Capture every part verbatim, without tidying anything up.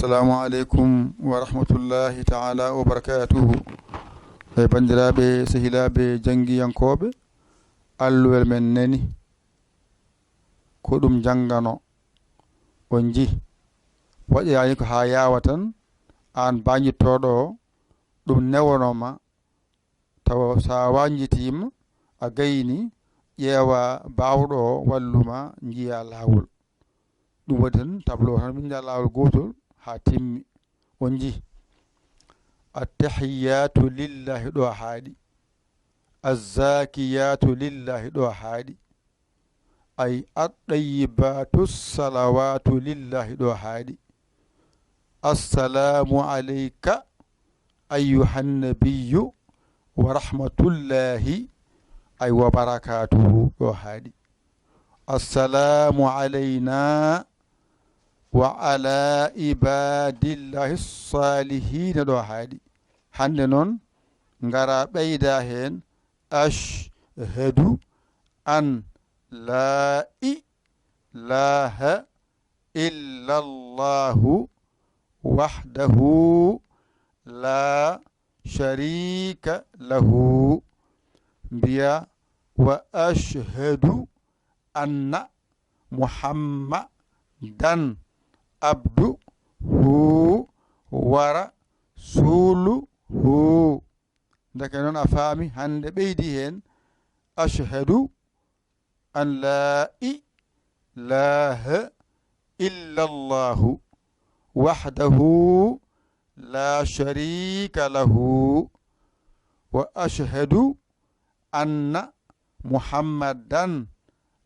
Assalamu aleykum wa rahmatullahi taala wa barakatuhu. E banndiraaɓe, sehilaaɓe, janngiyankooɓe, alluwel men nani. Ko ɗum janngano. On nji. Waɗiraani ko haa yaawa tan, aan baañittooɗo o, ɗum newono ma, tawa so a wañjitiima, a gayni, ƴeewa baawɗo o, wallu ma, njiya laawol. Ɗum waɗi tan tableau tan, winnda laawol gootol haa timmi. On nji. Attahiyatu lillahi, ɗo haaɗi. Azzakiyatu lillahi, ɗo haaɗi. Ay, aɗɗayibatu salawatu lillahi, ɗo haaɗi. Assalamu alayka ayyuhan nabiyyu wa rahmatullahi, ay, wa barakatuhu, ɗo haaɗi. Assalamu alayna wa ala ibadillahi salihina, ɗo haaɗi. Hannde noon, ngara ɓeyda heen, ashhadu an la ilaha illa Allahu wahdahu la sharika lahu. Mbiya, wa ashhadu anna Muhammadan abduhu wa rasuluhu. Ndeke noon a faami, hannde ɓeydi heen, ashhadu an la ilaha illa Allahu wahdahu la sharika lahu, wa ashhadu anna Muhammadan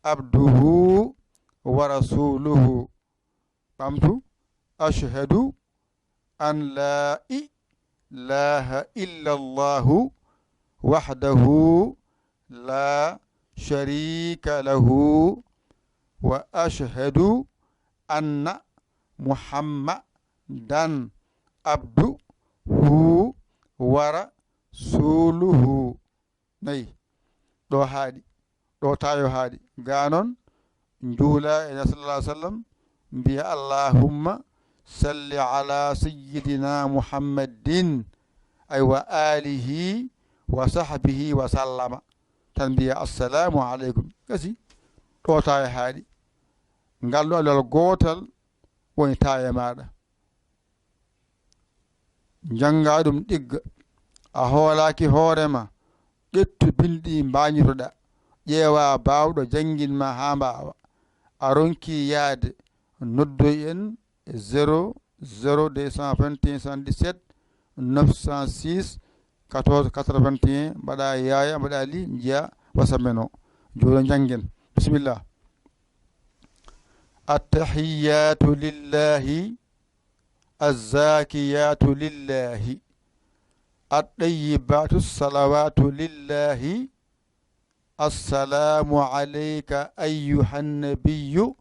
abduhu wa rasuluhu. Ɓamtu, ashhadu an la ilaha illa Allahu wahdahu la sharika lahu, wa ashhadu anna Muhammadan abduhu wa rasuluhu. Nayi. Ɗo haaɗi, ɗo tayo haaɗi. Ga noon, njuula e Nabi sallallahu alaihi wasallam, mbiya, "Allahumma salli ala sayyidina Muhammadin, ay, wa alihi wa sahbihi wa sallama." Tan mbiya, "Assalamu aleykum." Gasi, ɗo tayo haaɗi. Ngal ɗo alal gootal woni taye maaɗa. Njannga ɗum ɗigga. A hoolaaki hoore ma. Ƴettu binndi mbaañiruɗa. Ƴeewa baawɗo janngin ma haa mbaawa. A ronki yaade. Noddoy en e zéro zéro deux cent vingt et un soixante-dix-sept neuf cent six quatorze quatre-vingt-un. Mbaɗa yaaya, mbaɗa li, njiya wasa men o. Jooɗo njanngen. Bisimilla. Attahiyatu lillahi. الزاكيات لله، الطيبات الصلوات لله، السلام عليك أيها النبي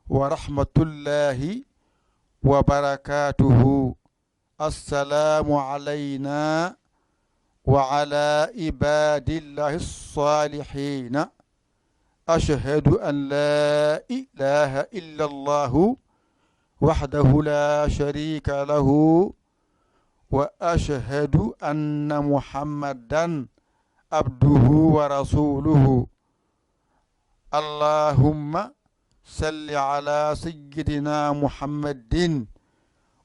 ورحمة الله وبركاته، السلام علينا وعلى عباد الله الصالحين. أشهد أن لا إله إلا الله وحده لا شريك له، وأشهد أن محمدا عبده ورسوله. اللهم صل على سيدنا محمد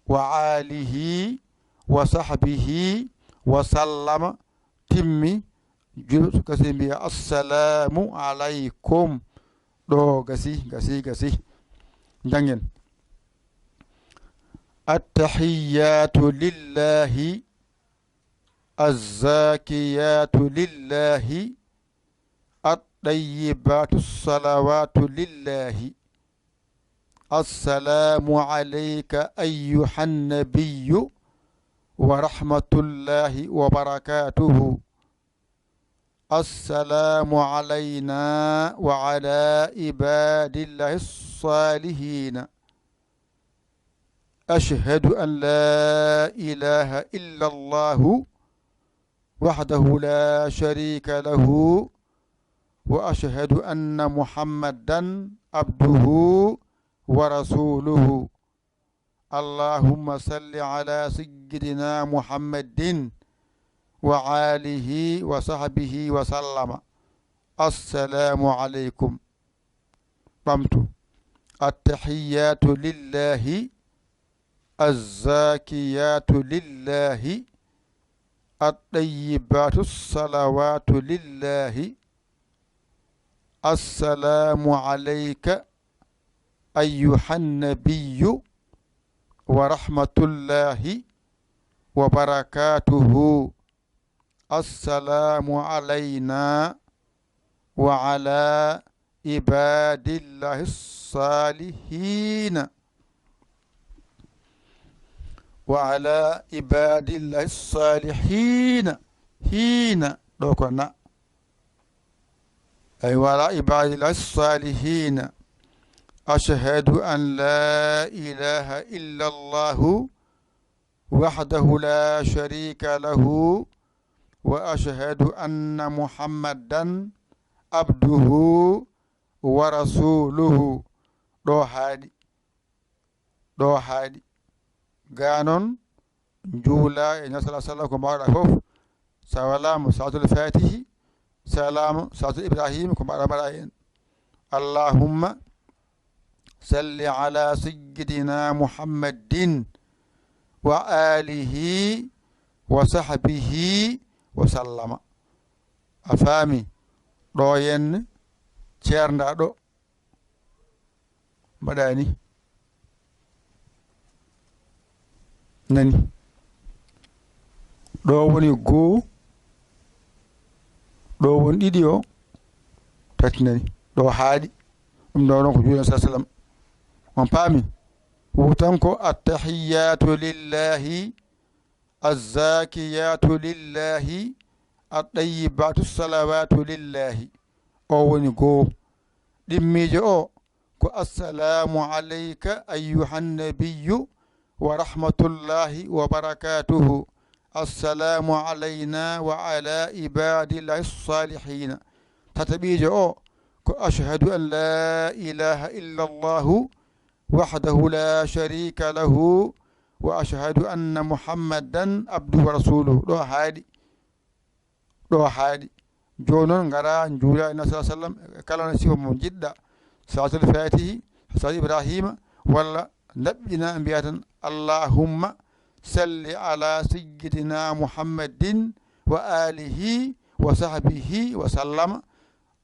وآله وصحبه وسلم. Timmi, juuɗo kasi mbiya, "Assalamu aleykum." Ɗo gasi, gasi, gasi. Njanngen. التحيات لله، الزاكيات لله، الطيبات الصلوات لله. السلام عليك أيها النبي ورحمة الله وبركاته. السلام علينا وعلى عباد الله الصالحين. أشهد أن لا إله إلا الله وحده لا شريك له، وأشهد أن محمدا عبده ورسوله. اللهم صل على سيدنا محمد وآله وصحبه وسلم. السلام عليكم. Ɓamtu. التحيات لله، الزاكيات لله، الطيبات الصلوات لله. السلام عليك أيها النبي ورحمة الله وبركاته. السلام علينا وعلى عباد الله الصالحين. وعلى عباد الله الصالحين. Hiina, ɗo ko na. Ay, وعلى عباد الله الصالحين. أشهد أن لا إله إلا الله وحده لا شريك له، وأشهد أن محمدا عبده ورسوله. Ɗo haaɗi. Ɗo haaɗi. Ga noon, njuula e Nabi sallallahu alaihi wasallam ko mbaawɗa fof. Sa walaama Salaatul Faatihi, sa walaama Salaatul Ibraahiima, ko mbaɗa mbaɗa heen. اللهم صل على سيدنا محمد وآله وصحبه وسلم. A faami? Ɗo yen ceernda ɗo. Mbaɗa ni. Nani? Ɗo woni goo, ɗo woni ɗiɗi, o tati nani. Ɗo haaɗi. Ɗum ɗo noon ko juuɗe sallam. On paami? Wo tan ko التحيات لله، الزاكيات لله، الطيبات الصلوات لله. O woni goo. Ɗimmiijo o ko: السلام عليك أيها النبي ورحمة الله وبركاته. السلام علينا وعلى عباد الله الصالحين. Tataɓiijo o ko: أشهد أن لا إله إلا الله وحده لا شريك له، وأشهد أن محمدا عبده ورسوله. Ɗo haaɗi. Ɗo haaɗi. Jooni noon, ngara njuula e Nabi sallallahu alaihi wasallam, kala no sifa mo njiɗɗa. Salaatul Faatihi, Salaatul Ibraahiima, walla ndaɓɓina mbiya tan: اللهم صل على سيدنا محمد وآله وصحبه وسلم.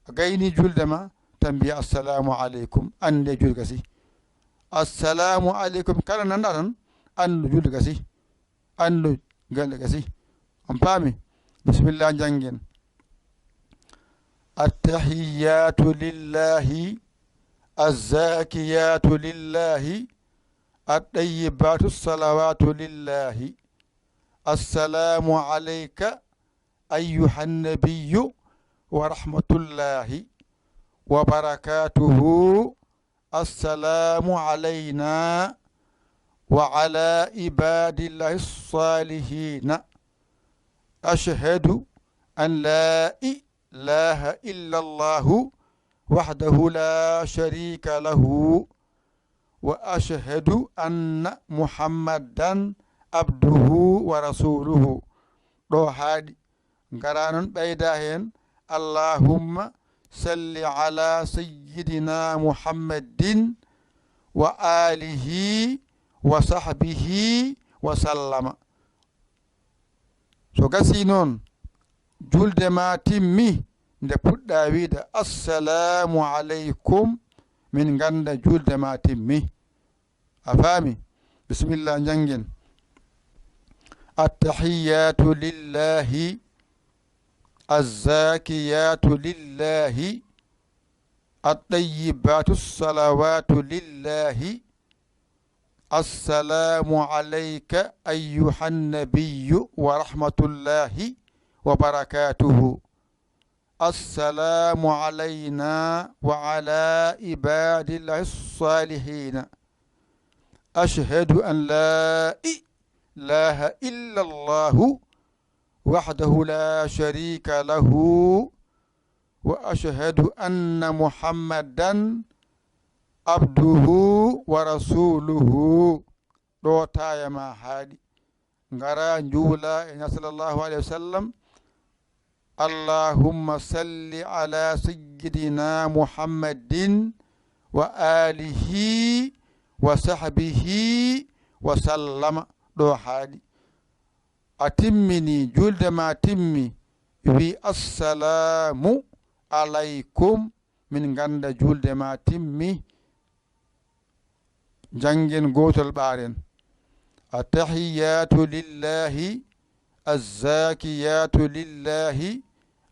A gayni julde ma, tan mbiya: السلام عليكم. Annde julde gasi. السلام عليكم. Kala nanɗa tan, anndu julde gasi. Anndu julde gasi. On paami? Bismillah, njanngen. التحيات لله، الزاكيات لله، الطيبات الصلوات لله. السلام عليك أيها النبي ورحمة الله وبركاته. السلام علينا وعلى عباد الله الصالحين. أشهد أن لا إله إلا الله وحده لا شريك له، وأشهد أن محمدا عبده ورسوله. Ɗo haaɗi. Ngara noon ɓeyda heen: اللهم صل على سيدنا محمد وآله وصحبه وسلم. So gasii noon, julde ma timmi, nde puɗɗa wiide: السلام عليكم, min ngannda julde ma timmi. A faami? Bismillah, njanngen. التحيات لله، الزاكيات لله، الطيبات الصلوات لله. السلام عليك أيها النبي ورحمة الله وبركاته. السلام علينا وعلى عباد الله الصالحين. أشهد أن لا إله إلا الله وحده لا شريك له، وأشهد أن محمدا عبده ورسوله. ɗo taaya ma haaɗi. Ngara njuula e Nabi sallallahu alayhi wa sallam. Allahumma salli ala sayyidina Muhammadin wa alihi wa sahbihi wa sallama. Ɗo haaɗi. A timmini, julde ma timmi, wi, "Assalamu alaykum." Min ngannda julde ma timmi. Janngen gootol ɓaaren. Attahiyatu lillahi, azzakiyatu lillahi,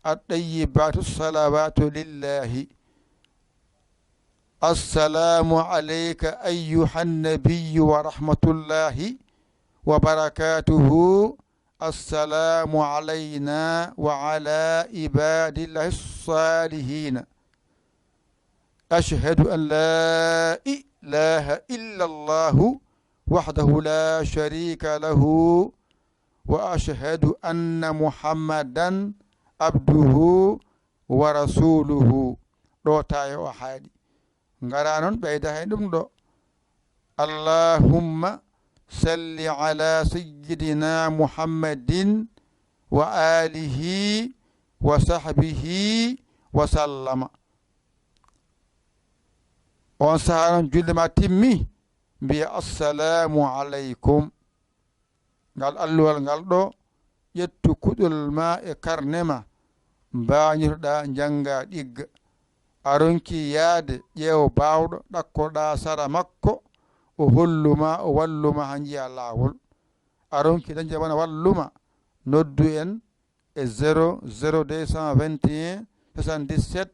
attayyibatu salawatu lillahi. Assalamu alayka ayyuhan nabiyyu wa rahmatullahi wa barakatuhu. Assalamu alayna wa ala ibadillahi salihina. Ashhadu an la ilaha illa Allahu wahdahu la sharika lahu wa ashhadu anna Muhammadan abduhu wa rasuluhu. Ɗo taaya o haaɗi. Ngara noon ɓeyda hen ɗum ɗo. Allahumma salli ala sayyidina Muhammadin wa alihi wa sahbihi wa sallama. On saha noon julde ma timmi, mbiya, "Assalamu alaykum." Ngal alluwal ngal ɗo, ƴettu kuɗol ma e karne ma, mbañirɗa njannga ɗigga. A ronki yaade, ƴeew baawɗo, ɗakkoɗa sara makko, o holluma, o walluma haa njiya laawol. A ronki dañde wona walluma, noddu en e zéro zéro deux cent vingt et un soixante-dix-sept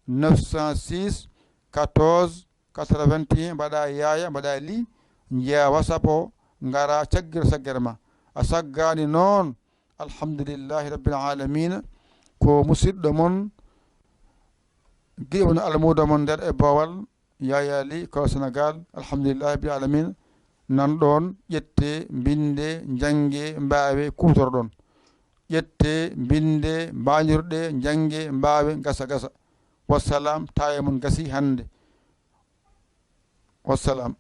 neuf cent six quatorze quatre-vingt-un, mbaɗa yaaya, mbaɗa li, njiya WhatsApp o, ngara caggira saggere ma. A saggaani noon, alhamdulillahi rabbil alamina, ko musidɗo mon, giɗo mon, almuudo mon nder e boowal, Yaya Ly, ko Sénégal, alhamdulillahi rabbil alamina. Nan ɗoon, ƴette, mbinde, njannge, mbaawe, kuutorɗon. Ƴette, mbinde, mbañirɗe, njannge, mbaawe, gasa, gasa. Wassalam, taaya mon gasi hannde. Wassalam.